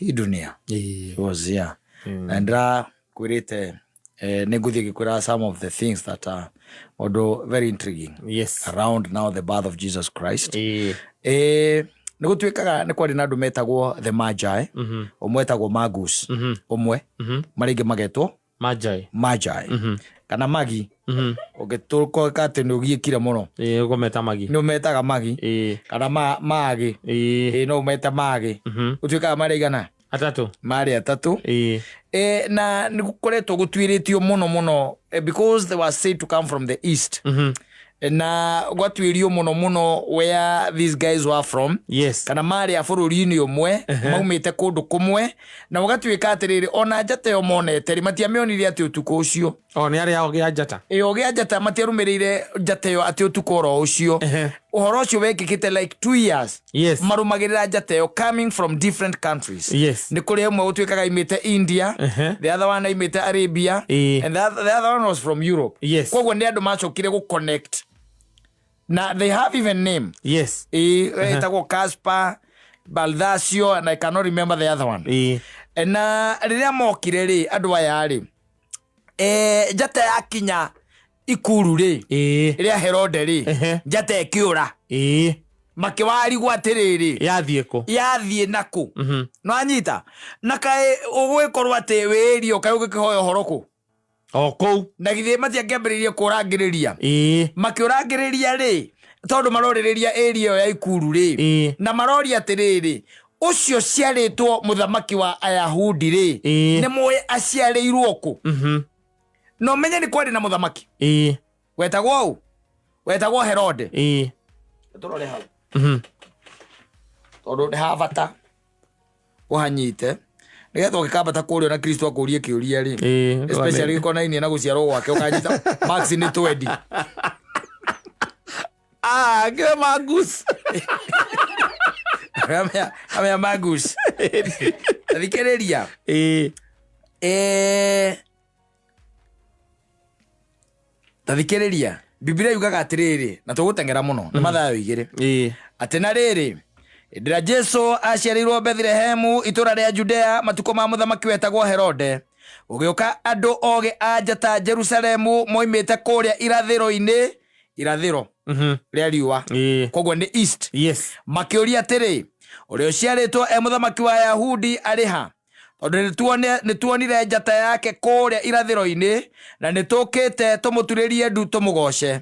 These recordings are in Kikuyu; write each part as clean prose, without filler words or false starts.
Hii dunia. Ĩĩ. Was here. Na ndĩrakwĩrĩte nĩ ngũthiĩ ngĩkwĩra some of the things that are maũndũ very intriguing around now the birth of Jesus Christ. Nĩ gũtuĩkaga nĩ kwarĩ na andũ metagwo the Magi, ũmwe etagwo Magus, ũmwe marĩa ingĩ magetwo Magi. Magi kana Magi. Ũngĩtũkoka atĩ nĩ ũgiĩkire mũno, Ĩĩ, ũkũmeta Magi. Nĩ ũmetaga Magi kana Magĩ. Ĩĩ, no ũmete Magĩ. Ũtuĩkaga marĩ igana? Atatũ. Marĩ atatũ. Ĩĩ. Na nĩ gũkoretwo gũtuĩrĩtio mũno mũno, because they were said to come from the east, na gwatuĩrio mũno mũno where these guys were from, kana marĩ a bũrũri-inĩ ũmwe, maumĩte kũndũ kũmwe, na gũgatuĩka atĩrĩrĩ, ona njata ĩyo monete rĩ, matiamĩonire atĩ ũtukũ ũcio. O nĩ arĩa ogĩ a njata. Ĩyo gĩa njata, matiarũmĩrĩire njata ĩyo atĩ ũtukũ oro ũcio. Ũhoro ũcio wekĩkĩte like 2 years marũmagĩrĩra njata ĩyo, coming from different countries. Nĩ kũrĩ ũmwe ũtuĩkaga aimĩte India, the other one aimĩte Arabia, and the other one was from Europe. Koguo nĩ andũ macokire gũconnect na they have even name. Ĩĩ, ĩtagwo Caspar, Balthasio, and I cannot remember the other one. Na rĩrĩa mokire rĩ, andũ aya rĩ, njata yakinya ikuru rĩ, rĩa Herode rĩ, njata ĩkĩũra. Makĩwarigwo atĩrĩrĩ, Yathiĩ kũ? Yathiĩ nakũ? No anyita na kaĩ ũgwĩkorwo atĩ wĩĩrio kaĩ ũgĩkĩhoya ũhoro kũ? O kũu. Na githĩ matiangĩambĩrĩirie kũrangĩrĩria? Ĩĩ. Makĩũrangĩrĩria rĩ, tondũ marorĩrĩria area ĩyo ya ikuru rĩ, na maroria atĩrĩrĩ, ũcio ciarĩtwo mũthamaki wa Ayahudi rĩ, nĩ mũĩ aciarĩirwo kũ? Na ũmenye nĩ kwarĩ na mũthamaki wetagwo ũ? Wetagwo Herode. Tũrore hau, tondũ nĩ ha bata ũhanyite nĩgetha ũgĩkambata kũrĩa na Kristo akũrie kĩũria rĩ, especially gĩkonainie na gũciarwo gwake, ũkanyita max nĩ twendi. Ah, ngĩwe Magus. Amea Magus, thikĩrĩria. Ta thikĩrĩria, Bibilia yugaga atĩrĩrĩ, na tũgũteng'era mũno nĩ Mathayo 2, atĩ na rĩrĩ, hĩndĩ ĩrĩa Jesu aciarĩirwo Bethlehemu itũũra rĩa Judea, matukũ ma mũthamaki wetagwo Herode, gũgĩũka andũ ogĩ a njata Jerusalemu moimĩte kũrĩa irathĩro-inĩ, irathĩro rĩa riũa, koguo nĩ east, makĩũria atĩrĩ, ũrĩa ũciarĩtwo e mũthamaki wa Ayahudi arĩ ha? Tondũ nĩtuonire njata yake kũrĩa irathĩro-inĩ, na nĩtũũkĩte tũmũturĩrie ndu tũmũgooce.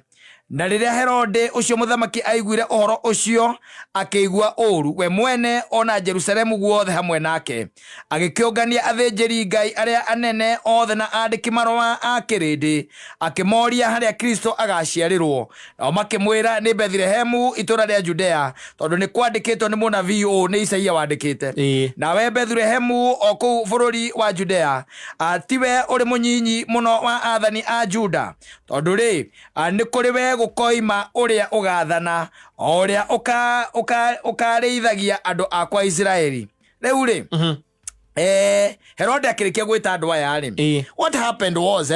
Na rĩrĩa Herode ũcio mũthamaki aiguire ũhoro ũcio, akĩigua ũũru, we mwene o na Jerusalemu guothe hamwe nake. Agĩkĩũngania athĩnjĩri-Ngai arĩa anene othe na aandĩki-marũa a kĩrĩndĩ, akĩmoria harĩa Kristo agaciarĩrwo. Nao makĩmwĩra, Nĩ Bethilehemu itũũra rĩa Judea, tondũ nĩ kwandĩkĩtwo nĩ mũnabii ũũ, nĩ Isaia wandĩkĩte, Nawe Bethilehemu o kũu bũrũri wa Judea, tiwe ũrĩ mũnyinyi mũno wa aathani a Juda, tondũ rĩ, nĩ kũrĩ we gũkoima ũrĩa ũgaathana, o ũrĩa ũkaarĩithagia andũ akwa Isiraeli. Rĩu rĩ, Herode akĩrĩkia gwĩta andũ aya rĩ, what happened was,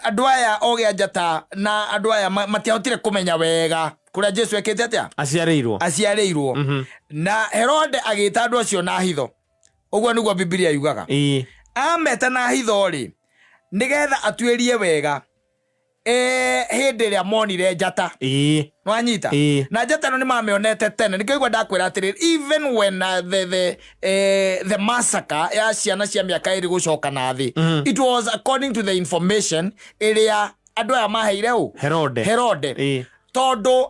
andũ aya ogĩ a njata na andũ aya matiahotire kũmenya wega kũrĩa Jesu ekĩte atĩa, aciarĩirwo. Aciarĩirwo. Na Herode agĩta andũ acio na hitho, ũguo nĩguo Bibilia yugaga. Ameta na hitho rĩ, nĩgetha atuĩrie wega hĩndĩ ĩrĩa monire njata. Nwanyita? Na njata ĩno nĩ mamĩonete tene, nĩkĩo igua ndakwĩra atĩrĩrĩ, even when the massacre ya ciana cia mĩaka 2 gũcoka na thĩ, it was according to the information ĩrĩa andũ aya maheire ũ? Herode. Herode. Tondũ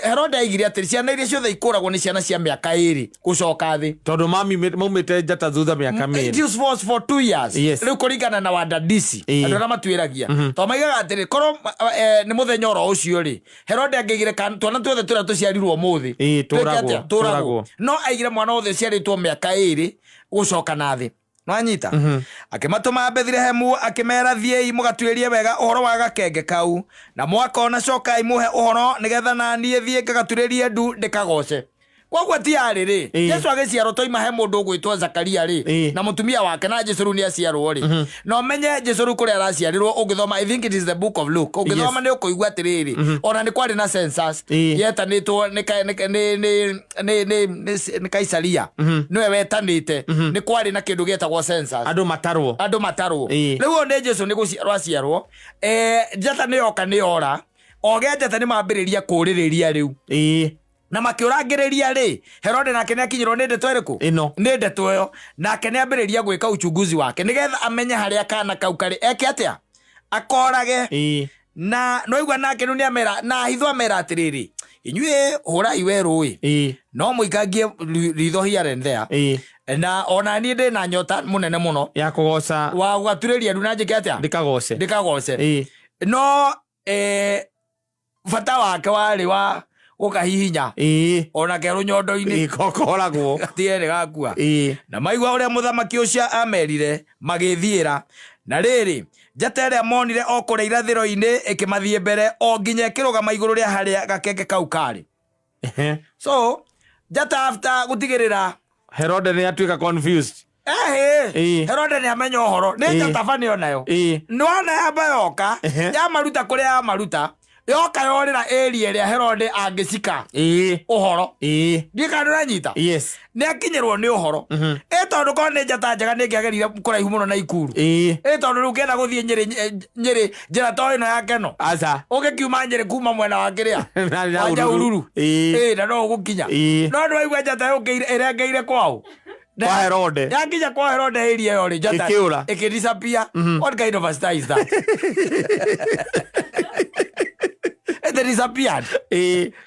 Herode aigire atĩrĩ, ciana iria ciothe ikũragwo nĩ ciana cia mĩaka 2 gũcoka thĩ. Tondũ maumĩte njata thutha mĩaka It 2. was for 2 years. Rĩu kũringana na wadadisi, andũ arĩa matuĩragia, tondũ maigaga atĩrĩ, korwo nĩ mũthenya oro ũcio rĩ, Herode angĩigire twana tuothe tũrĩa tũciarirwo ũmũthĩ Ĩĩ, twĩke tũragwo, atĩa? Tũragwo. Tũragwo. No aigire mwana wothe ũciarĩtwo mĩaka 2 gũcoka na thĩ. Nwanyita? Akĩmatũma Bethilehemu, akĩmera, thiĩi mũgatuĩrie wega ũhoro wa gakenge kau, na mwakona cokai mũhe ũhoro, nĩgetha na niĩ thiĩ ngagaturĩrie ndu ndĩkagoce. Koguo ti arĩ rĩ, Jesu agĩciarwo toima he mũndũ ũgwĩtwo Zakaria rĩ, na mũtumia wake, na Jesu rĩu nĩ aciarwo rĩ, na ũmenye Jesu rĩu kũrĩa araciarĩrwo, ũngĩthoma, I think it is the book of Luke, ũngĩthoma nĩ ũkũigua atĩrĩrĩ, ona nĩ kwarĩ na census yetanĩtwo nĩ ka- nĩ nĩ nĩ nĩ nĩ nĩ nĩ Kaisaria, nĩwe wetanĩte, nĩ kwarĩ na kĩndũ gĩetagwo census, Andũ matarwo. Andũ matarwo. Rĩu ũyũ nĩ Jesu nĩ gũciarwo aciarwo, njata nĩ yoka nĩ yora oge njata nĩ mambĩrĩria kũrĩrĩria rĩu na makĩũrangĩrĩria rĩ, Herode nake nĩ akinyĩrwo nĩ ndeto ĩrĩkũ? Ĩno. Nĩ ndeto ĩyo, nake nĩ ambĩrĩria gwĩka uchunguzi wake nĩgetha amenye harĩa kana kau karĩ, eke atĩa, akorage. Na noigua nake rĩu nĩ amera na hitho, amera atĩrĩrĩ, inyuĩ hũrai werũ ĩ, no mũikangie ritho here and there, na ona niĩ ndĩ na nyota mũnene mũno ya kũgoca, wa gũgaturĩria ndu na njĩke atĩa? Ndĩkagoce. Ndĩkagoce. No bata wake warĩ wa gũkahihinya ona ke rũnyondo-inĩ. Kokoragwo. Gatige nĩ gakua. Na maigua ũrĩa mũthamaki ũcio amerire, magĩthiĩra. Na rĩrĩ, njata ĩrĩa monire o kũrĩa irathĩro-inĩ ĩkĩmathiĩ mbere o nginya ĩkĩrũgama igũrũ rĩa harĩa gakenge kau karĩ. So njata after gũtigĩrĩra Herode nĩ atuĩka confused. Ehĩ, Herode nĩ amenya ũhoro nĩ njata bani onayo. Nĩwona yamba yoka, yamaruta kũrĩa yamaruta, yoka yorĩra area ĩrĩa Herode angĩcika ũhoro. Ndiĩ kana nĩũranyita. Yes. Nĩ akinyĩrwo nĩ ũhoro ĩ, tondũ korwo nĩ njata njega nĩ ĩngĩagerire kũraihu mũno na Ikuru. Ĩ tondũ rĩu ũngĩenda gũthiĩ Nyĩrĩ, Nyĩrĩ njĩra to ĩno ya Keno, Aca. ũgĩkiuma Nyĩrĩ kuma mwena wa kĩrĩa Na wa Nyahururu. Nyahururu, ĩ na no ũgũkinya. No nĩ waigua njata yũkĩire ĩrengeire kwao. Kwa Herode. Yakinya kwa Herode area ĩyo rĩ, njata Ĩkĩũra. Ĩkĩdisappear. What kind of a star is that? It disappeared.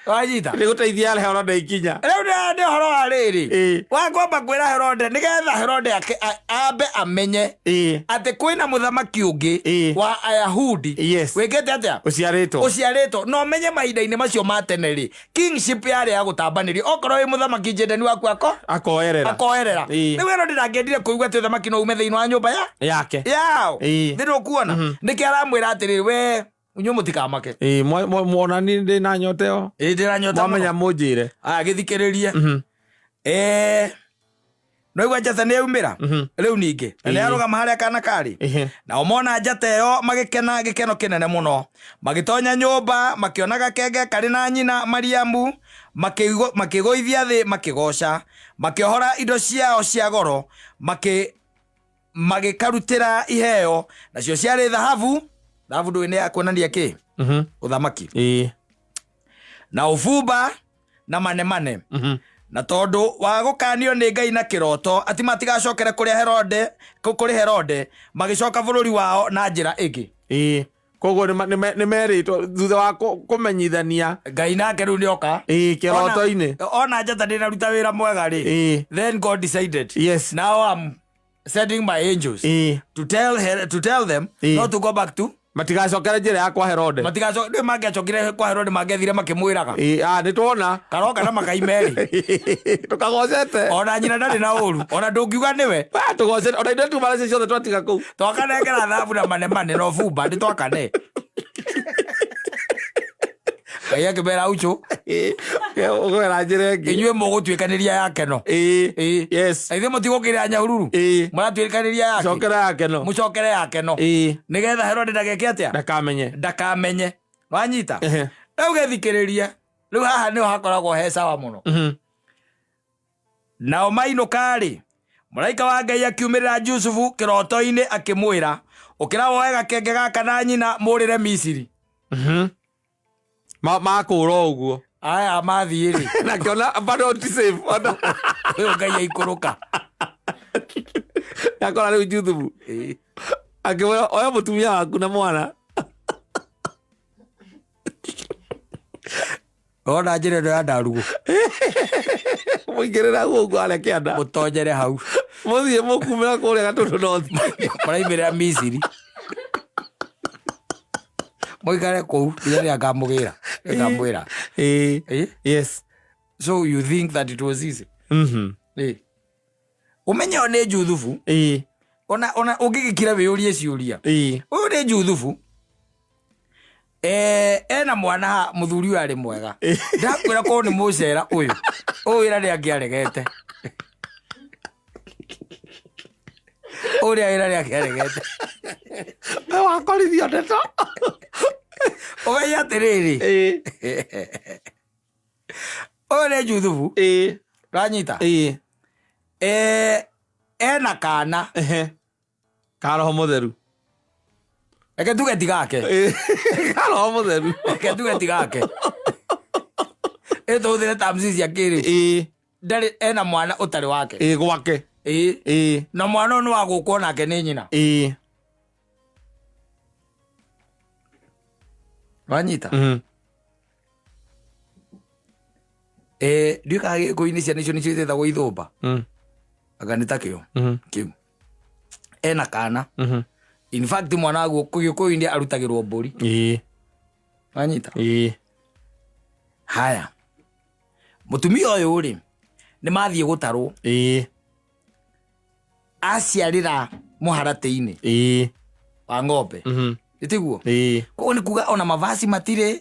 Wanyita? Nĩ gũteithia Herode ikinya. Rĩu nĩ ũhoro wa rĩrĩ wa kwamba kwĩra Herode nĩgetha Herode ambe amenye atĩ kwĩna mũthamaki ũngĩ wa Ayahudi wĩkĩte atĩa? Ũciarĩtwo. Ũciarĩtwo. Na ũmenye mahinda-inĩ macio ma tene rĩ, kingship yarĩ ya gũtambanĩrio, okorwo wĩ mũthamaki njendani waku ako Akoerera. Akoerera. Rĩu Herode ndangĩendire kũigua atĩ ũthamaki no ume thĩinĩ wa nyũmba ya yake. Yao. Nĩ ũkuona nĩkĩ aramwĩra atĩrĩrĩ, we inyuĩ mũtikamake. Mwona ni ndĩ na nyota ĩyo. Ĩ, ndĩranyota Mwamenya mũno. mũnjĩre. Aya, gĩthikĩrĩrie. Noigua njata nĩ yaumĩra rĩu ningĩ na nĩ yarũgama harĩa kana karĩ. Nao mona njata ĩyo magĩkena gĩkeno kĩnene mũno. Magĩtonya nyũmba, makĩona gakenge karĩ na nyina Mariamu, makĩgũithia thĩ makĩgoca, makĩohora indo ciao cia goro, magĩkarutĩra iheo, nacio ciarĩ thahabu. Thahabu ndũĩ nĩ ya kuonania kĩ? Ũthamaki. Na ũbumba na manemane. Na tondũ wa gũkanio nĩ Ngai na kĩroto atĩ matigacokere kũrĩa Herode, kũrĩ Herode, magĩcoka bũrũri wao na njĩra ĩngĩ. Koguo nĩ merĩtwo thutha wa kũmenyithania. Ngai nake rĩu nĩoka. Kĩroto-inĩ. Ona njata ndĩnaruta wĩra mwega rĩ, then God decided, now I'm sending my angels to tell them not to go back to Matigacokere njĩra ya kwa Herode. Matigacoke. Ndĩ mangĩacokire kwa Herode, mangĩathire makĩmwĩraga, Nĩ tuona karoka na makai merĩ. Tũkagocete. Ona nyina ndarĩ na ũru, ona ndũngiuga nĩwe. Ah, tũgocete ona ithuĩ tuma nacio ciothe twatiga kũu. Twakanengera thabu na manemane na ũbumba, nĩ twakane. Ngai akĩmera ucu. Ũgwera njĩra ĩngĩ. Inyuĩ mũgũtuĩkanĩria ya Keno. Ithuĩ mũtigũkĩrĩra Nyahururu. Mũratuĩkanĩria yake. Cokera yake no. Mũcokere ya Keno nĩgetha Herode ndageke atĩa? Ndakamenye. Ndakamenye. Wanyita? Ehe. Rĩu gĩthikĩrĩrie, rĩu haha nĩho hakoragwo he sawa mũno. Nao mainũka-rĩ, mũraika wa Ngai akiumĩrĩra Jusufu kĩroto-inĩ akĩmwĩra, ũkĩra woe gakenge gaka na nyina mũrĩre Misiri. Makũra ũguo. Aya mathiĩ rĩ, Nakĩona bado ti safe ona. Ũyũ Ngai aikũrũka. Yakora rĩu Juthubu akĩmwĩra, oya mũtumia waku na mwana. Ona njĩra ĩno ya ndarugũ. Mũingĩrĩra gũkũ arĩa kĩanda. Mũtonyere hau. Mũthiĩ mũkumĩra kũrĩa Gatũndũ North. Mũraimĩrĩra Misiri, mũikare kũu nginya rĩrĩa ngamũgĩra, ngamwĩra. Yes. So you think that it was easy? Ũmenye ũyũ nĩ Juthubu. Ona ũngĩgĩkira wĩyũrie ciũria, ũyũ nĩ Juthubu. Ena mwana ha muthuri uyu ari mwega. Ndakwira korwo ni mucera uyu uyu wira ni angiaregete, uria wira ni angiaregete. We wakorithio ndeto. Umenye atiriri, uyu ni Juthubu. Uranyita? Ĩĩ. Ena kana. Ehe. Ka Roho Mũtheru. Reke tuge ti gake. Ĩĩ. Ka Roho Mũtheru. Reke tuge ti gake, ĩtũhũthĩre terms cia kĩrĩu. Ndarĩ, ena mwana ũtarĩ wake. Ĩĩ, gwake. Ĩĩ. Na mwana ũyũ nĩ wa gũkwo nake nĩ nyina. Wanyita? Mhm. Ndiũĩ kana Gĩkũyũ-inĩ ciana icio nĩcio ciĩtagwo ithũmba. Anga nĩ ta kĩo kĩu. Ena kana. In fact, mwana wa Gĩkũyũ-inĩ arutagĩrwo mbũri. Wanyita? Ĩĩ. Haya, mũtumia ũyũ rĩ, nĩ mathiĩ gũtarwo. Aciarĩra mũharatĩ-inĩ wa ng'ombe. Ĩtiguo? Koguo nĩ kuga ona mavaci matirĩ.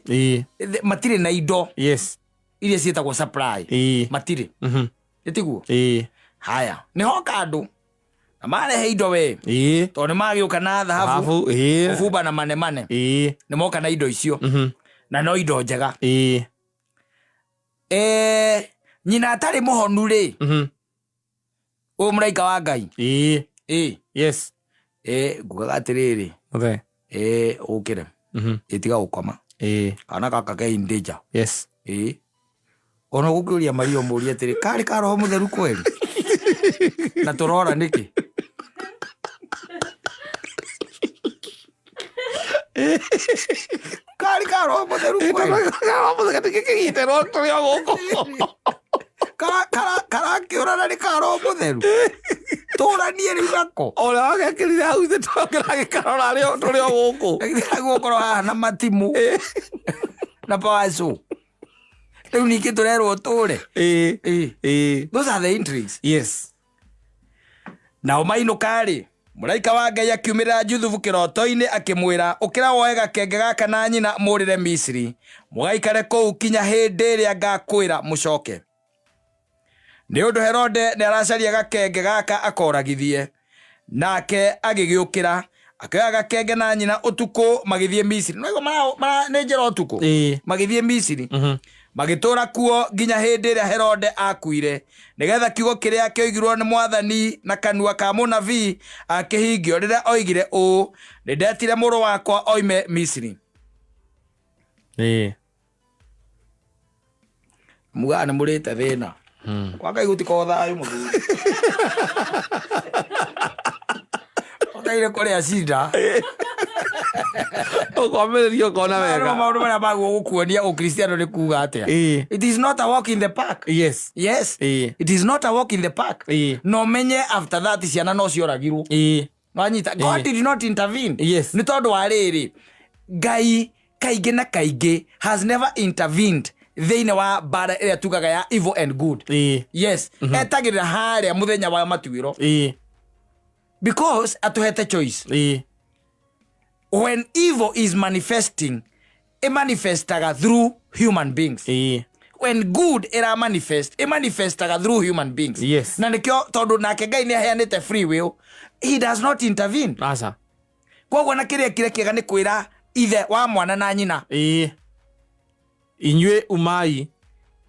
Matirĩ na indo iria ciĩtagwo supply. Matirĩ. Ĩtiguo? Ĩĩ. Haya, nĩ hoka andũ na marehe indo we. Tondũ nĩ magĩũka na thahabu, Thahabu, ĩĩ. ũbumba na manemane. Nĩ moka na indo icio. Na no indo njega. Nyina atarĩ mũhonu rĩ, ũyũ mũraika wa Ngai. Ĩĩ. Ĩ. Yes. Ngugaga atĩrĩrĩ, Mũthee. Ũkĩre. Ĩtiga gũkoma. Kana gaka ke in danger. Ĩ, ona gũkĩũria Maria, ũmũrie atĩrĩ, karĩ ka Roho Mũtheru kweri na tũrora nĩkĩ? Karĩ ka Roho Mũtheru kweri? Kĩgitĩrwo tũrĩ o gũkũ. Karakĩũra na nĩ ka Roho Mũtheru, tũranie rĩu nako. Ũrĩa wagekĩrire hau thĩ tũragĩkarora tũrĩ o gũkũ. Gũkorwo haha na matimũ na pawaco, rĩu ningĩ tũrerwo tũre. Ĩĩ. Ĩ. Ĩĩ. Those are the intrigues. Yes. Nao mainũka-rĩ, mũraika wa Ngai akiumĩrĩra Juthubu kĩroto-inĩ akĩmwĩra, ũkĩra woe gakenge gaka na nyina mũũrĩre Misiri, mũgaikare kũu kinya hĩndĩ ĩrĩa ngakwĩra mũcoke. Nĩ ũndũ Herode nĩ aracaria gakenge gaka akoragithie. Nake agĩgĩũkĩra, akĩoya gakenge na nyina ũtukũ magĩthiĩ Misiri. Nĩ waigua nĩ njĩra ũtukũ? Ĩĩ. Magĩthiĩ Misiri. Magĩtũũra kuo nginya hĩndĩ ĩrĩa Herode akuire, nĩgetha kiugo kĩrĩa kĩoigirwo nĩ Mwathani na kanua ka mũnabii akĩhingio rĩrĩa oigire ũũ, nĩndetire mũrũ wakwa oime Misiri. Ĩĩ. Mugaga nĩ mũrĩte thĩna. Kwa Ngai gũtikoragwo thayũ, mũthuri. Wakaire kũrĩa cinda. Ũkwambĩrĩria ũkona Nĩmo wega. Maũndũ marĩa maguo gũkuonia ũkristiano nĩ kuga atĩa. Ĩĩ. It is not a walk in the park. Yes. Yes. Ĩĩ. It is not a walk in the park. Ĩĩ. No menye after that ciana no cioragirwo. Ĩĩ. Wanyita? God did not intervene. Yes. Nĩ tondũ wa rĩrĩ, Ngai kaingĩ na kaingĩ has never intervened thĩinĩ wa mbara ĩrĩa tugaga ya evil and good. Ĩĩ. Yes, etagĩrĩra harĩa mũthenya wa matuĩro. Because atũhete choice. Ĩĩ. When evil is manifesting, ĩmanifestaga through human beings. When good ĩra manifest, ĩmanifestaga through human beings. Yes. Na nĩkĩo tondũ nake Ngai nĩ aheanĩte free will, he does not intervene. Aca. Koguo na kĩrĩa kĩrĩa kĩega nĩ kwĩra ithe wa mwana na nyina, Ĩĩ, inyuĩ umai.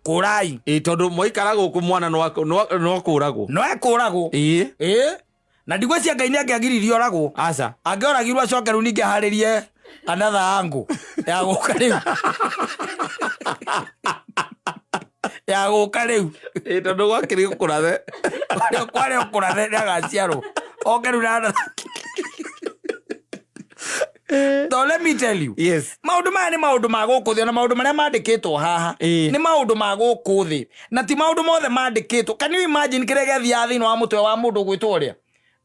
Kũrai. Ĩĩ, tondũ mwaikara gũkũ mwana no akũragwo. No ekũragwo. Ĩĩ. Ĩĩ, na ndigwĩcia Ngai nĩ angĩagiririe oragwo. Aca. Angĩoragirwo acoke rĩu ningĩ aharĩrie another angle ya gũka rĩu, ya gũka rĩu. Ĩĩ, tondũ gwakĩrĩ gũkũrathe. Kwarĩ ũkũrathe nĩ agaciarwo oke rĩu na another. So let me tell you, Yes. Maũndũ maya nĩ maũndũ ma gũkũ thĩ, ona maũndũ marĩa mandĩkĩtwo haha Ĩĩ. nĩ maũndũ ma gũkũ thĩ, na ti maũndũ mothe mandĩkĩtwo. Can you imagine kĩrĩa gĩathiaga thĩinĩ wa mũtwe wa mũndũ ũgwĩtwo ũrĩa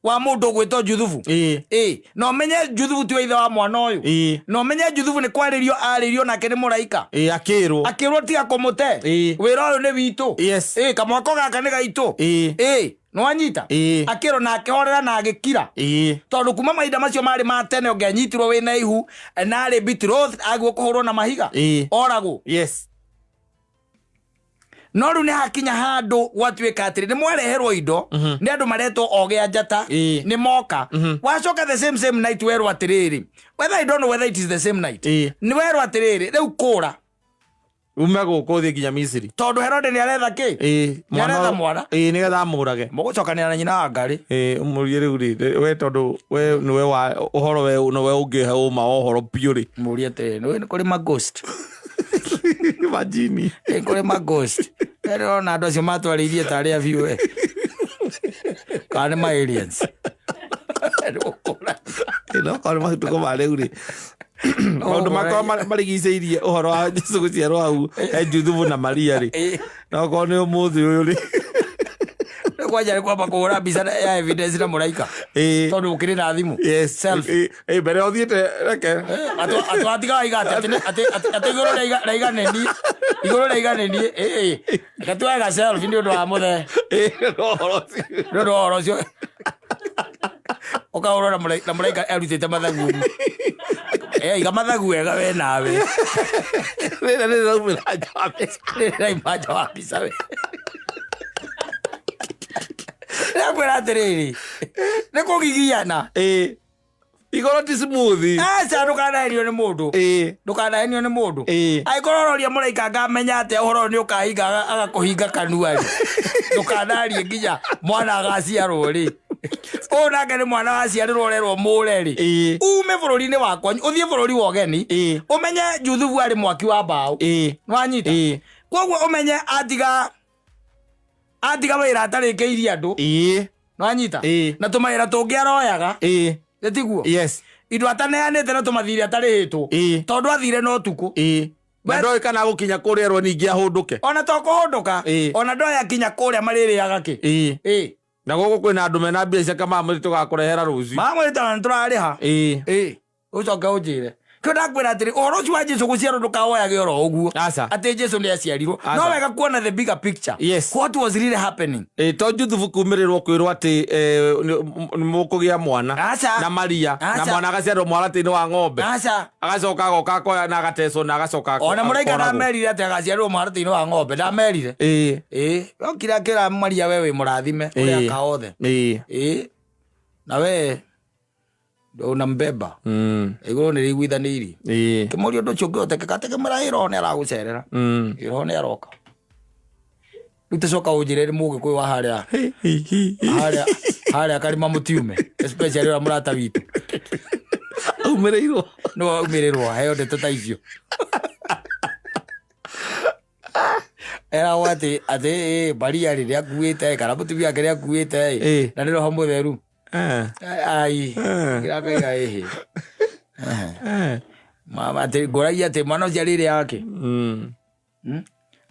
wa mũndũ ũgwĩtwo Juthubu? Ĩĩ. Ĩ, na ũmenye Juthubu tiwe ithe wa mwana ũyũ. Ĩĩ. Na ũmenye Juthubu nĩ kwarĩrio arĩrio nake nĩ mũraika. Ĩĩ, akĩrwo. Akĩrwo tiga kũmũte. Ĩĩ. Wĩra ũyũ nĩ witũ. Yes. Ĩ, kamwako gaka nĩ gaitũ. Ĩĩ. Ĩ. Nĩwanyita? Ĩĩ. Akĩrwo na akĩhorera na agĩkira. Ĩĩ. Tondũ kuma mahinda macio marĩ ma tene ũngĩanyitirwo wĩna ihu na arĩ betrothed agĩrĩirwo kũhũrwo na mahiga. Ĩĩ. Oragwo. Yes. No rĩu nĩ hakinya handũ gwatuĩka atĩrĩ nĩ mwareherwo indo nĩ andũ maretwo ogĩ a njata. Ĩĩ. Nĩ moka. Wacoka the same same night werwo atĩrĩrĩ, whether I don't know whether it is the same night. Ĩĩ. Nĩ werwo atĩrĩrĩ, rĩu kũra. Ume gũkũ ũthiĩ nginya Misiri. Tondũ Herode nĩ aretha kĩ? Ĩĩ. Nĩ aretha mwana. Ĩĩ, nĩgetha amũrage. Mũgũcokanĩra na nyina wa Ngarĩ. Ĩĩ, ũmũrie rĩu rĩ, we tondũ we nĩwe wa ũhoro, we nĩwe ũngĩhe ũma wa ũhoro biũ rĩ. Mũrie atĩrĩrĩ, nĩ kũrĩ ma ghost. Majini. Nĩ kũrĩ ma ghost. Ndĩrona andũ acio matwarĩirie tarĩ a biũ we. Kana nĩ ma aliens. Ĩĩ, no korwo nĩ matukũ ma rĩu rĩ, maũndũ makorwo marigicĩirie ũhoro wa Jesu gũciarwo hau he Juthubu na Maria rĩ, no korwo nĩ ũmũthĩ ũyũ rĩ. Kwanja nĩ kwamba kũhũra mbica ya evidence na mũraika. Ĩĩ. Tondũ ũkĩrĩ na thimũ. Yes. Selfie. Ĩĩ, mbere ũthiĩte reke. Atwatiga waiga atĩ atĩ igũrũ rĩaiga nĩ niĩ. Igũrũ rĩaiga nĩ niĩ. Ĩĩ. Reke tuoe ga selfie nĩ ũndũ wa mũthee. Ĩĩ, no ũhoro ũcio. Nĩ ũndũ wa ũhoro ũcio. Ũkahũrwo na mũraika arutĩte mathagu ũguo. Iga mathagu wega we nawe. Rĩrĩa rĩraumĩra nja wa mbica. Rĩrĩa rĩrauma nja wa mbica we. Ndĩrakwĩra atĩrĩrĩ, nĩ kũgigiana. Ĩĩ. Igũrũ ti smooth. Aca, ndũkanahenio nĩ mũndũ. Ĩĩ. Ndũkanahenio nĩ mũndũ. Ĩĩ. Angĩkorwo ũroria mũraika ngamenya atĩa ũhoro ũyũ nĩ ũkahinga, agakũhinga kanua rĩ. Ndũkanarie nginya mwana agaciarwo rĩ. Ũyũ nake nĩ mwana waciarirwo ũrerwo mũre rĩ. Ĩĩ. Ume bũrũri-inĩ wa kwanyu, ũthiĩ bũrũri wa ũgeni. Ĩĩ. Ũmenye Juthubu arĩ mwaki wa mbaũ. Ĩĩ. Nĩwanyita? Ĩĩ. Koguo ũmenye atiga wĩra atarĩkĩirie andũ. Ĩĩ. Nĩwanyita? Ĩĩ. Na tũmawĩra tũngĩ aroyaga. Ĩĩ. Nĩ tiguo? Yes. Indo ataneanĩte na tũmathirĩ atarĩhĩtwo. Ĩĩ. Tondũ athire na ũtukũ. Ĩĩ. Na ndoĩ kana gũkinya kũrĩa erwo ningĩ ahũndũke. Ona to kũhũndũka. Ĩĩ. Ona ndoĩ akinya kũrĩa marĩrĩaga kĩ. Ĩĩ. Ĩĩ. Na gũkũ kwĩna andũ mena mbia ciake mamwĩrĩ tũgakũrehera rũciũ. Mamwĩrĩ tondũ nĩtũrarĩha. Ĩĩ. Ĩĩ. Ũcoke ũnjĩre. Kĩo ndakwĩra atĩrĩ, ũhoro ũcio wa Jesu gũciarwo ndũkawoyage oro ũguo. Aca. Atĩ Jesu nĩ aciarirwo. Aca. No wega kuona the bigger picture. Yes. What was really happening? Ĩĩ, to Juthubu kumĩrĩrwo kwĩrwo atĩ nĩ mũkũgĩa mwana. Aca. Na Maria. Na Aca. mwana agaciarwo mwaratĩ-inĩ wa ng'ombe. Aca. Agacoka agoka akoya na agatecwo na agacoka Ona mũraika akoragwo. ndamerire atĩ agaciarĩrwo mwaratĩ-inĩ wa ng'ombe. Ndamerire. Ĩĩ. Ĩĩ. Okire akĩra Maria we wĩ mũrathime. Ũrĩa Ĩĩ. aka othe. Ĩĩ. Ĩĩ. Na we unambeba. Igũrũ nĩ rĩiguithanĩirie. Ĩĩ. Kĩmũria ũndũ ũcio ũngĩhotekeka atĩ kĩmwĩra ĩ roho nĩ aragũcerera. Ĩ roho nĩ aroka. Rĩu tũcoka ũnjĩre nĩ mũgĩkũyũ wa harĩa. Harĩa, harĩa karĩma mũtiume. Especially ũrĩa mũrata witũ. Aumĩrĩirwo. Nĩwe aumĩrĩrwo aheo ndeto ta icio. Eragwo atĩ, Maria rĩ, nĩakuĩte, kana mũtumia wake nĩakuĩte, na nĩ roho mũtheru. Ai. Kĩrakaiga ĩhĩ. Mama, atĩ ngũragia atĩ mwana ũcio arĩrĩ yake.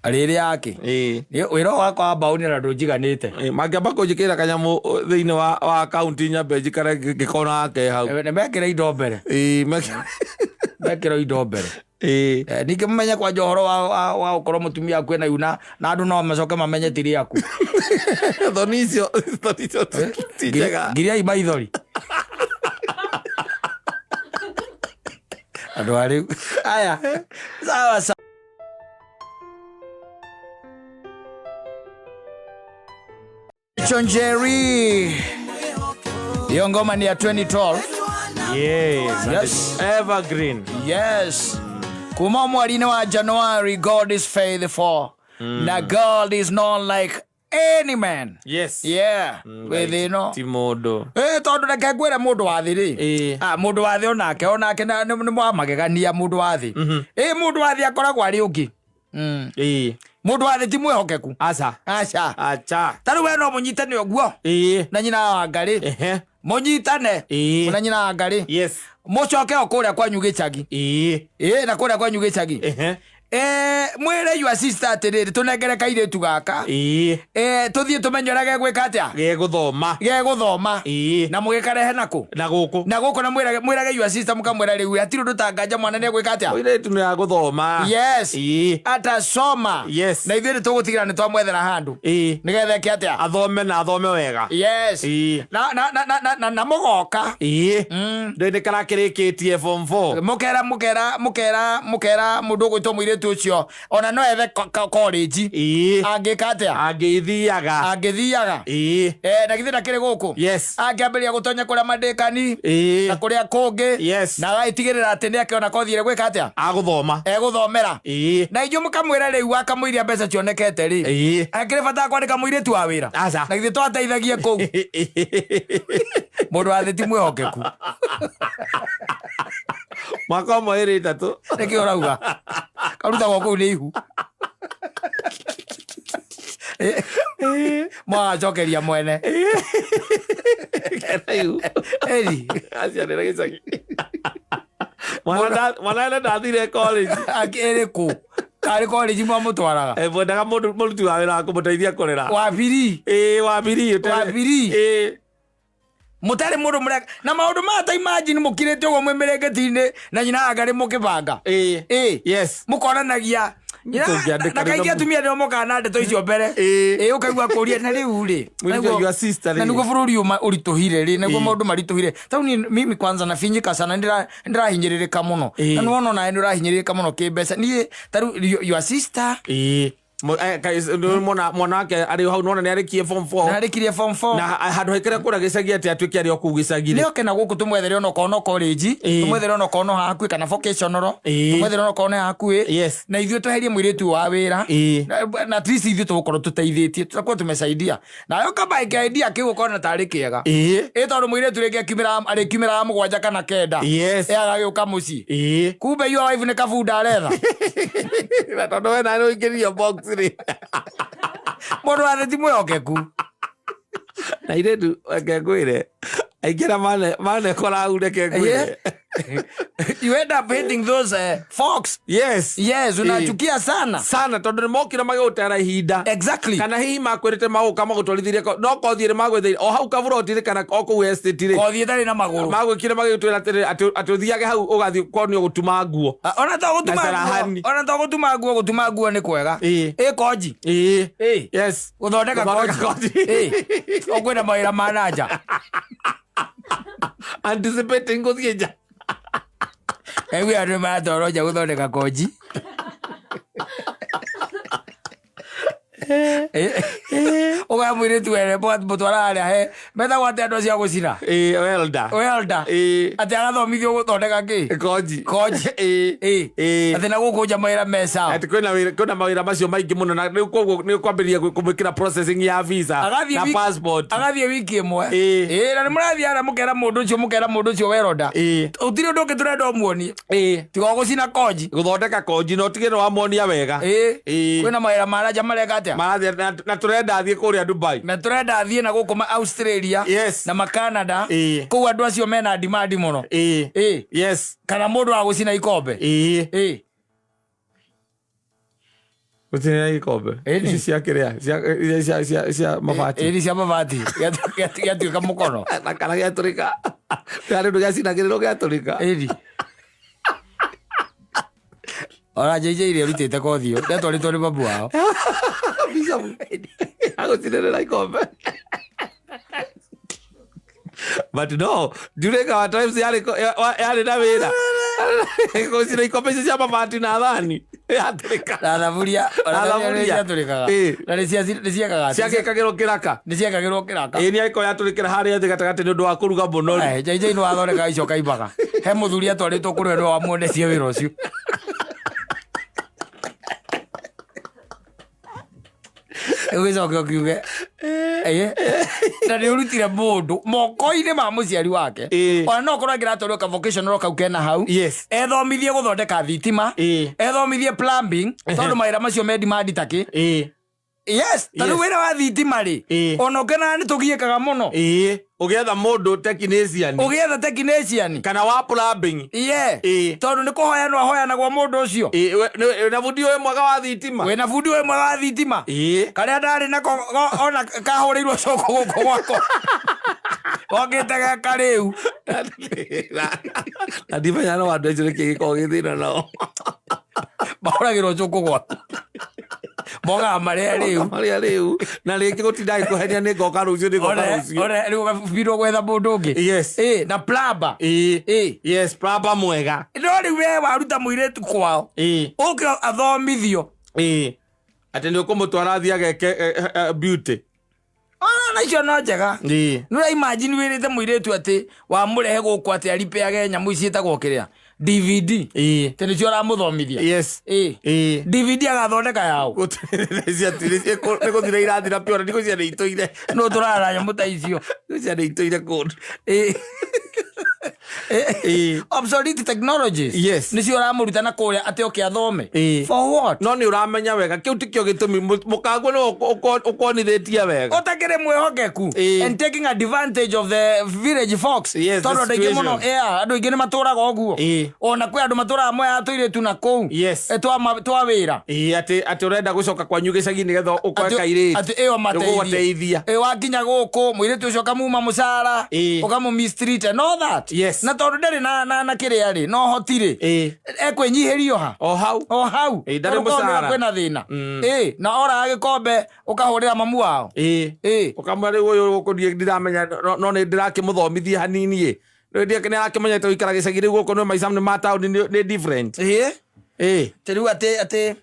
Arĩrĩ yake. Nĩ wĩra wakwa wa mbaũ nĩ na ndũnjiganĩte. Mangĩamba kũnjĩkĩra kanyamũ thĩinĩ wa akaunti nyambe njikare ngĩkona ke hau. Nĩ mekĩra indo mbere. Mekĩra indo mbere. Ningĩ mũmenye kwanja ũhoro wa gũkorwo mũtumia waku ena yuna na andũ no macoke mamenye ti rĩaku. Thoni icio, thoni icio ti njega. Ngiriai maithori. Andũ a rĩu. Aya. Sawa sawa. Chonjeri. Hiyo ngoma ni ya 2012. Yes. Yes. Evergreen. Yes. Kuma mweri-inĩ wa January, God is faithful. Na God is not like any man. Yes. Yeah. Wĩ thĩ ĩno. Ti mũndũ. Tondũ reke ngwĩre mũndũ wa thĩ rĩ. Mũndũ wa thĩ onake nĩ wa magegania mũndũ wa thĩ. Mũndũ wa thĩ akoragwo arĩ ũngĩ. Mũndũ wa thĩ ti mwĩhokeku. Aca. Aca. Aca. Ta rĩu we no mũnyitane ũguo. Na nyina wa Ngarĩ. Mũnyitane. Na nyina wa Ngarĩ. Yes. Mũcoke o kũrĩa kwanyu gĩcagi. Na kũrĩa kwanyu gĩcagi. Mwĩre your sister atĩrĩrĩ, tũnengere kairĩtu gaka. Tũthiĩ tũmenye ũrĩa gegwĩka atĩa. Gegũthoma. Gegũthoma. Na mũgĩkarehe nakũ? Na gũkũ. Na gũkũ, na mwĩrage your sister, mũkamwĩra rĩu hatirĩ ũndũ tanganja, mwana nĩ egwĩka atĩa? Mũirĩtu nĩ agũthoma. Yes. Atasoma. Na ithuĩ nĩ tũgũtigĩra nĩ twamwethera handũ nĩgetha eke atĩa? Athome na athome wega. Yes. Na mũgoka. Ndĩ nĩ karakĩrĩkĩtie form 4. Mũkera mũndũ ũgwĩtwo mũirĩtu ũcio ona no ethe college. Angĩka atĩa? Angĩthiaga. Angĩthiaga. Na githĩ ndakĩrĩ gũkũ? Yes. Angĩambĩrĩria gũtonya kũrĩa mandĩkani na kũrĩa kũngĩ. Na agagĩtigĩrĩra atĩ nĩ akĩona kothi ĩrĩa gwĩka atĩa? Agũthoma. Egũthomera. Na inyuĩ mũkamwĩra rĩu akamũiria mbeca cionekete rĩ, akĩrĩ bata wa kwandĩka mũirĩtu wa wĩra? Aca. Na githĩ twateithagie kũu? Mũndũ wa thĩ ti mwĩhokeku. Mwaka ũmwe ĩrĩ ĩtatũ. Nĩkĩ ũrauga karutagwo kũu nĩ ihu mwagacokeria mwene? Kena ihu. Eri. Aciarĩra gĩcagi. Mwana ene ndathire college. Ĩrĩ kũ? Karĩ college mwamũtwaraga? Mwendaga mũndũ mũruti wa wĩra wa kũmũteithia kũrera. Wabiri. Ĩĩ, wabiri. Wabiri. Mũtarĩ mũndũ mũreka na maũndũ maya, ta imagine mũkirĩte ũguo mwĩ mĩrĩngĩti-inĩ na nyina angarĩ mũkĩbanga. Mũkonanagia. Tũngĩandĩka na kaingĩ atumia nĩo mokaga na ndeto icio mbere. Ũkaigua kũria na rĩu rĩ, Mũirĩtu your sister na rĩ. Nĩguo bũrũri ũyũ ũritũhire rĩ, nĩguo maũndũ maritũhire. Tau niĩ mimi kwanza nafinyika sana, nĩndĩrahinyĩrĩrĩka mũno. Na nĩwona onawe nĩũrahinyĩrĩrĩka mũno kĩmbeca. Niĩ tarĩu your sister. Mwana wake arĩ o hau, nona nĩ arĩkie form 4. Narĩkirie form 4. Na handũ haikare kũrĩa gĩcagi atĩ atuĩke arĩ o kũu gĩcagi rĩ. Nĩoke na gũkũ, tũmwethere onokorwo no college. Tũmwethere onokorwo no hakuhĩ kana vocational. Tũmwethere onokorwo nĩ hakuhĩ. Na ithuĩ tweherie mũirĩtu wa wĩra. Na at least ithuĩ tũgũkorwo tũteithĩtie, tutakuwa tumesaidia nayo kaba idea kĩu ũkona tarĩ kĩega. Ĩ tondũ mũirĩtu rĩngĩ arĩkiumĩraga 7 kana 9. Ĩ agagĩũka mũciĩ. Kumbe your wife nĩ kabunda aretha. Na tondũ we nawe nĩ ũingĩririo box rĩ. Mũndũ wa thĩ ti mwĩhokeku. Na irĩtu, reke ngwĩre, aingĩ arĩa manekora hau, reke ngwĩre. You end up hating those folks. Yes, unachukia sana. Sana, tondũ nĩ mokire magĩgũtera ihinda. Kana hihi makwĩrĩte magũka magũtwarithirie no kothi ĩrĩ magwĩthĩire o hau kaburoti-rĩ kana o kũu estate rĩ. Kothi ĩtarĩ na magũrũ. Magwĩkire magĩgũtwĩra atĩrĩ, atĩ ũthiage hau ũgathiĩ kuonio gũtuma nguo. Ah, ona to gũtuma Na nguo, carahani. ona to gũtuma nguo, gũtuma nguo nĩ kwega. Ĩ konji. Ĩ. Gũthondeka Gũthondeka konji. konji. Ĩ. Ũkwenda mawĩra ma na nja. Anticipating gũthiĩ nja. Kaigua andũ maratwarwo nja gũthondeka konji. Ũgaya mũirĩtu wene mũtwara harĩa he metagwo atĩ andũ acio a gũcina? Welder. Welder. Atĩ agathomithio gũthondeka kĩ? Konji. Konji. Atĩ na gũkũ nja mawĩra me sawa. Atĩ kwĩna mawĩra macio maingĩ mũno, na rĩu koguo nĩ kwambĩrĩria kũmwĩkĩra processing ya visa Agathiĩ na passport. Agathiĩ wiki ĩmwe. Ĩ, na nĩ mũrathiĩ harĩa mũkera mũndũ ũcio weronda. Ũtirĩ ũndũ ũngĩ tũrenda ũmuonie. Tiga o gũcina konji. Gũthondeka konji, na ũtige nĩ wamuonia wega. Kwĩna mawĩra ma nja mareka atĩa? Marathiĩ na tũrenda athiĩ kũrĩa Dubai. Na tũrenda athiĩ na gũkũ ma Australia. Na ma Canada. Kũu andũ acio mena demand mũno. Kana mũndũ wa gũcina ikombe. Gũcinĩra ikombe. Ici cia kĩrĩa iria cia mabati. Ĩni cia mabati. Gĩatuĩka mũkono. Na kana gĩatũrĩka, harĩ ũndũ gĩacinagĩrĩrwo gĩatũrĩka. Ĩni. Ona JJ iria ũrutĩte kothi ĩyo ndetwarĩtwo nĩ babu wao. Bishop agũcinĩrĩra ikombe. But no, during our times yarĩ na wĩra gũcina ikombe icio cia mabati na thani yatũrĩka. Na thaburia. Ona Na thaburia thaburia. nĩ ciatũrĩkaga. Na nĩ ciekaga atĩ? Ciagĩkagĩrwo kĩraka. Nĩ ciekagĩrwo kĩraka. Ĩĩ, nĩ angĩkorwo yatũrĩkĩra harĩa thĩ gatagatĩ nĩ ũndũ wa kũruga mũno rĩ. JJ nĩ wathondekaga icio kaimbaga. He mũthuri atwarĩtwo kũrĩa nĩwe wamuonetie wĩra ũcio. Ũgĩcoke ũkiuge. Na nĩ ũrutire mũndũ moko-inĩ ma mũciari wake. Ona no ũkorwo angĩratwarwo ka vocational kau kena hau. Ethomithie gũthondeka thitima. Ethomithie plumbing, tondũ mawĩra macio me demand takĩ. Yes, ta rĩu Yes. wĩra wa thitima rĩ, ona ũkenaga nĩ tũgiĩkaga mũno. Ĩĩ, ũgĩetha mũndũ technician. Ũgĩetha technician. Kana wa plumbing. Iye. Ĩĩ. Tondũ nĩ kũhoyanwo ahoyanagwo mũndũ ũcio. Ĩĩ, wĩna bundi ũyũ mwega wa thitima. Wĩna bundi ũyũ mwega wa thitima. Ĩĩ. Karĩa ndarĩ nako ona kahũrĩirwo coko gũkũ gwakwa. Okĩte ge karĩu. Na ndimenya no andũ acio nĩkĩ gĩkoragwo gĩ thĩna nao. Mahũragĩrwo cũkũ gwaku. Mogaga marĩa rĩu. Marĩa rĩu. Na rĩngĩ gũtinda agĩkũhenia nĩ ngoka rũciũ, nĩ ngoka rũciũ. One rĩu ũgabindwo gwetha mũndũ ũngĩ. Yes. Ĩĩ, na plumber. Ĩĩ. Ĩĩ. Yes, plumber mwega. No rĩu we waruta mũirĩtu kwao. Ĩĩ. Ũke athomithio. Ĩĩ. Atĩ nĩ ũkũmũtwara athiĩ ageke beauty. Ona na icio no njega. Ĩĩ. Nĩ ũra imagine wĩrĩte mũirĩtu atĩ wamũrehe gũkũ atĩ aripeage nyamũ ici ciĩtagwo kĩrĩa DVD. Ĩĩ. Atĩ nĩcio ũramũthomithia. Yes. Ĩĩ. Ĩĩ. DVD agathondeka yaũ. Nĩ gũthira irathira piũ, ona ndigũcia nĩ itũire. No tũrara nyamũ ta icio. Ndigũcia nĩ itũire kũndũ. Ĩĩ. Ĩĩ. Obsolete technologies. Yes. Nĩcio ũramũruta na kũrĩa atĩ oke athome. Ĩĩ. For what? No nĩ ũramenya wega kĩu tikĩo gĩtũmi mũkanguo nĩwe ũkonithĩtie wega. Ũtakĩrĩ mwĩhokeku. Ĩĩ. And taking advantage of the village folks. Yes, the Tondũ andũ aingĩ mũno, situation. yeah, andũ aingĩ nĩ matũraga ũguo. Ĩĩ. Ona kwĩ andũ matũraga moyaga tũirĩtu na kũu. Yes. Twa wĩra. Ĩĩ, atĩ ũrenda gũcoka kwanyu gĩcagi nĩgetha ũkoe kairĩtu. Atĩ ĩyo mateithie. Nĩgũgũteithia. Ĩ wakinya gũkũ mũirĩtu ũcio ũkamuma mũcara. Ĩĩ. Ũkamũ mistreat and all that. Yes. Na tondũ ndarĩ na kĩrĩa rĩ, na ũhoti rĩ. Ĩĩ. Ekwĩnyihĩrio ha? O hau. O hau. Ĩĩ, ndarĩ Tondũ korwo mũcara. kwĩna thĩna. Ĩĩ, na oraga gĩkombe ũkahũrĩra mamu wao. Ĩĩ. Ĩĩ. Ũkamwĩra rĩu ũyũ gũkũ ndiĩ ndiramenya no nĩ ndĩrakĩmũthomithia hanini ĩ. Rĩu nĩ arakĩmenyete gũikara gĩcagi rĩu gũkũ nĩ maica nĩ ma taũni nĩ different. Ĩĩ. Ĩĩ. Atĩ rĩu atĩ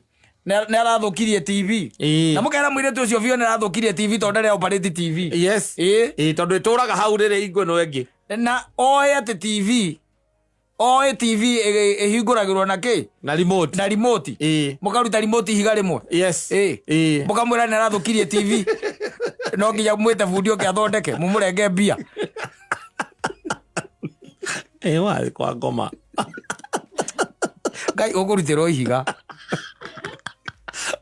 nĩ arathũkirie TV. Ĩĩ. Na mũkera mũirĩtu ũcio biũ nĩ arathũkirie TV tondũ ndarĩ operate TV. Yes. Ĩĩ. Ĩĩ, tondũ ĩtũraga hau rĩrĩ hingo ĩno ĩngĩ. Na oĩ atĩ TV, oĩ TV ĩhingũragĩrwo na kĩ? Na remote. Na remote. Ĩĩ. Mũkaruta remote ihiga rĩmwe. Yes. Ĩĩ. Ĩĩ. Mũkamwĩra nĩ arathũkirie TV. No nginya mwĩte bundi oke athondeke, mũmũrenge mbia. Ĩĩ, warĩ kwa ngoma. Ngai ũkũrutĩrwo ihiga.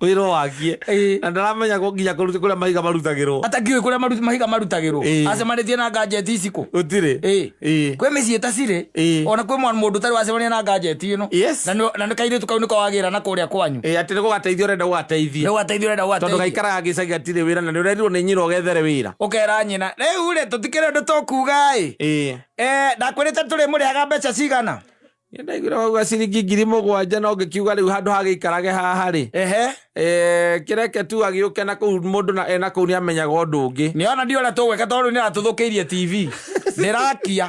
Wĩra wakie. Ĩĩ. Na ndaramenya nginya kũrĩa mahiga marutagĩrwo. Atakĩũĩ kũrĩa mahiga marutagĩrwo. Ĩĩ. Acemanĩtie na gadget ici kũ? Gũtirĩ. Ĩĩ. Ĩĩ. Kwĩ mĩciĩ ĩtacirĩ. Ĩĩ. Ona kwĩ mwana mũndũ ũtarĩ wacemania na gadget ĩno. Yes. Na nĩ kairĩtu kau nĩko wagĩra na kũrĩa kwanyu. Ĩĩ, atĩ nĩ gũgateithia ũrenda gũgateithia. Nĩ gũgateithia ũrenda Tondũ gũgateithia. gaikaraga gĩcagi gatirĩ wĩra na nĩ ũrerirwo nĩ nyina ũgethere wĩra. Ũkera nyina, rĩu rĩ tũtikĩrĩ ũndũ tũkuga ĩ. Ĩĩ. Ndakwĩrĩte tũrĩmũrĩhaga mbeca cigana? Nĩ ndaiguire wauga ciringi 7,000 no ngĩkiuga rĩu handũ ha gĩikarage haha rĩ. Ehe. Kĩreke tu agĩũke na kũu mũndũ na ena kũu nĩ amenyaga ũndũ ũngĩ. Nĩ ona ndiũĩ ũrĩa tũgwĩka tondũ nĩ aratũthũkĩirie TV. Nĩrakia.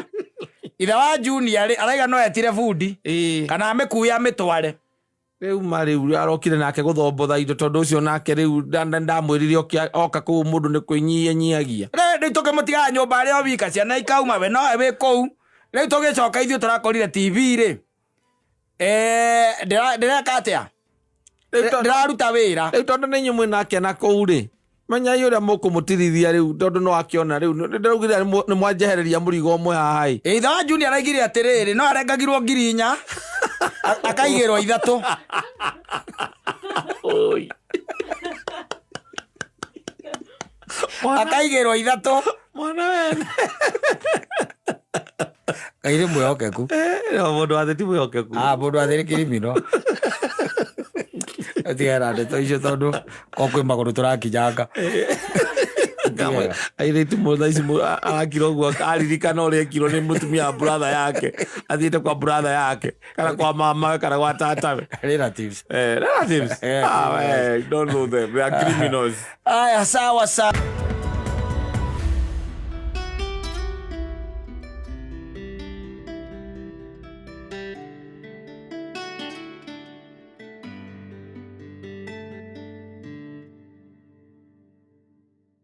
Ithe wa Junior rĩ araiga no etire bundi. Ĩĩ. Kana amĩkue amĩtware. Rĩu ma rĩu arokire nake gũthombotha indo tondũ ũcio nake rĩu ndamwĩrire oka kũu mũndũ nĩ kwĩnyihia nyihagia. Rĩu tũkĩmũtigaga nyũmba arĩ o wika ciana ikauma we nowe wĩ kũu. Rĩu tũgĩcoka ithuĩ tũrakorire TV rĩ. Ndĩreka atĩa? Ndĩraruta wĩra. Rĩu tondũ nĩ inyuĩ mwĩnake na kũu rĩ, menyai ũrĩa mũkũmũtirithia rĩu tondũ no akĩona rĩu ndĩraugire nĩ mwanjehereria mũrigo ũmwe haha ĩ. Ithe wa Junior araigire atĩrĩrĩ, no arengagirwo 4,000 akaigĩrwo 3. Oi. Akaigĩrwo 3. Mwana wene. Ngai nĩ mwĩhokeku. No mũndũ wa thĩ ti mwĩhokeku. Mũndũ wa thĩ nĩ kĩrimino. Tigana ndeto icio tondũ ko kwĩ magũrũ tũrakinyanga. Airĩtu thaa ici arakira ũguo aririkana ũrĩa ekirwo nĩ mũtumia wa brother yake athiĩte kwa brother yake kana kwa mamawe kana gwa tatawe. Relatives. Relatives. We, don't know them. They are criminals. Aya, sawa sawa.